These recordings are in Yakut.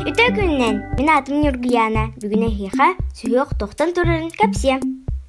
Үтүө күнүнэн! Мин аатым Ньургуйаана. Бүгүн эһиэхэ сүһүөх тохтон турарын кэпсиэм.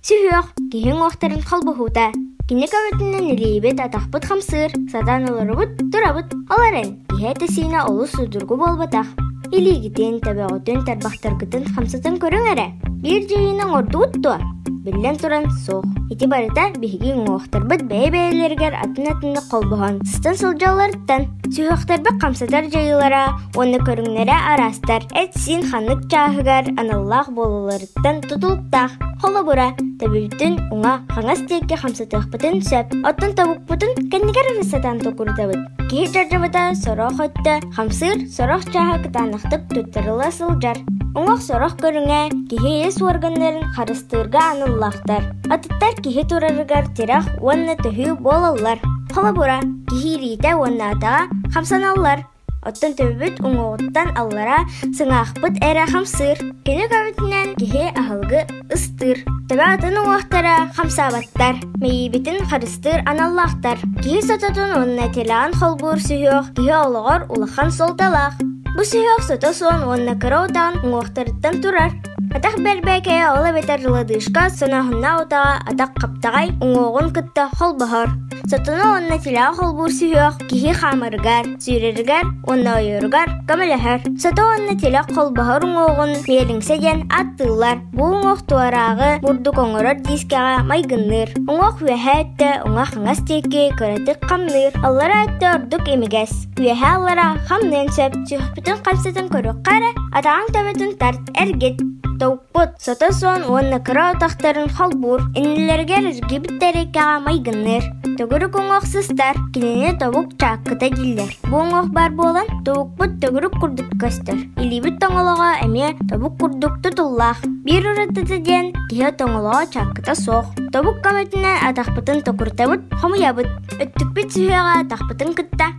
Сүһүөх киһи уҥуохтарын холбоһуута. Кини көмөтүнэн илиибит, атахпыт хамсыыр, сатаан олоробут, турабыт. Ол эрэн, киһи этэ-сиинэ олус судургу буолбатах. Илиигитин, төбөҕүтүн, тарбахтаргытын хамсатан көрүҥ эрэ. Биир дьайыыны оҥордугут дуо? Биллэн туран, суох. Ити барыта биһиги уҥуохтарбыт бэйэ-бэйэлэригэр атын-атыннык холбоһон, сыстан сылдьалларыттан. Сүһүөхтэрбит хамсатар дьайыылара уонна көрүҥнэрэ араастар, эт-сиин ханнык чааһыгар аналлаах буолалларыттан тутулуктаах. Холобура, төбөбүтүн уҥа, хаҥас диэки хамсатыахпытын сөп, оттон тобукпутун кэннигэр эрэ сатаан токурутабыт. Киһи дьардьабыта сорох өттө хамсыыр, сорох чааһа кытаанахтык туттарыла сылдьар. Уҥуох сорох көрүҥэ киһи ис уорганнарын харыстыырга аналлаахтар. Атыттар киһи турарыгар тирэх уонна төһүү буолаллар. Холобура, киһи илиитэ уонна атаҕа хамсаналлар. Оттон төбөбүт уҥуоҕуттан аллара сыҥаахпыт эрэ хамсыыр. Кини көмөтүнэн киһи аһылыгы ыстыыр. Төбө атын уҥуохтара хамсаабаттар, мэйиибитин харыстыыр аналлаахтар. Киһи сототун уонна тилэҕин холбуур сүһүөх киһи олоҕор улахан суолталаах. Бу сүһүөх сото суон уонна кыра утаҕын уҥуохтарыттан турар. Атах бэрбээкэйэ ол эбэтэр лодыжка сонооһуннаах утаҕа атах хаптаҕай уҥуоҕун кытта холбоһор. Сотону уонна тилэҕи холбуур сүһүөх киһи хаамарыгар, сүүрэригэр уонна ойууругар көмөлөһөр. Сото уонна тилэх холбоһор уҥуоҕун миэлиҥсэ диэн ааттыыллар. Бу уҥуох туорааҕы бурдук оҥорор диискэҕэ майгынныыр. Уҥуох үөһээ өттө уҥа-хаҥас диэки кыратык хамныыр, аллараа өттө ордук имигэс. Үөһээ аллараа хамныан сөп. Сүһүөхпүтүн хамсатан көрүөххэ эрэ, атаҕыҥ төбөтүн тарт, эргит. Тобукпут сото суон уонна кыра утахтарын холбуур, иннилэригэр эргибит тэриэккэҕэ майгынныыр. Төгүрүк уҥуох сыстар, кинини тобук чааккыта дииллэр. Бу уҥуох баар буолан, тобукпут төгүрүк курдук көстөр. Илиибит тоҥолоҕо эмиэ тобук курдук тутуллаах. Биир уратыта диэн, киһи тоҥолоҕо чааккыта суох. Тобук көмөтүнэн атахпытын токурутабыт, хомуйабыт. Өттүкпүт сүһүөҕэ атахпытын кытта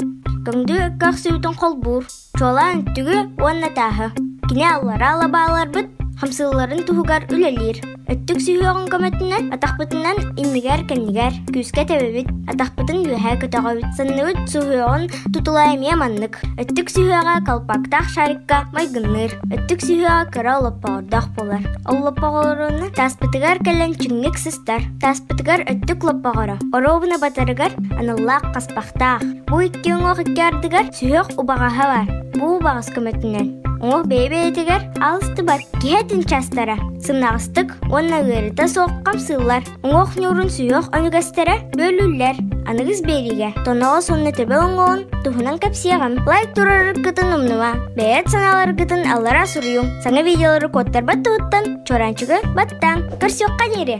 көҥдүү көхсүбүтүн холбуур. Чуолаан өттүгү уонна тааһы. Кини аллараа лабааларбыт хамсыылларын туһугар үлэлиир. Өттүк сүһүөҕүн көмөтүнэн атахпытынан иннигэр-кэннигэр күүскэ тэбэбит, атахпытын үөһээ көтөҕөбүт. Санныбыт сүһүөҕүн тутула эмиэ маннык. Өттүк сүһүөҕэ колпактаах шарикка майгынныыр. Өттүк сүһүөҕэ кыра олоппоҕордоох буолар. Олоппоҕоруну тааспытыгар кэлэн чиҥник сыстар. Тааспытыгар өттүк лоппоҕоро, оруобуна батарыгар аналлаах хаспахтаах. Бу икки уҥуох икки ардыгар сүһүөх убаҕаһа баар. Бу убаҕас көмөтүнэн уҥуох бэйэ-бэйэтигэр алыстыбат киһи этин чаастара сымнаҕастык уонна ыарыыта суох хамсыыллар. Уҥуох ньуурун сүһүөх өнүгэстэрэ бөлүүллэр. Аныгыс биэриигэ тоноҕос уонна төбө уҥуоҕун туһунан кэпсиэҕим. Лайк тураргытын умнума. Бэйэт санааларгытын аллара суруйуҥ. Саҥа видеолары куоттарбат туһуттан чуораанчыгы баттааҥ. Көрсүөххэ диэри!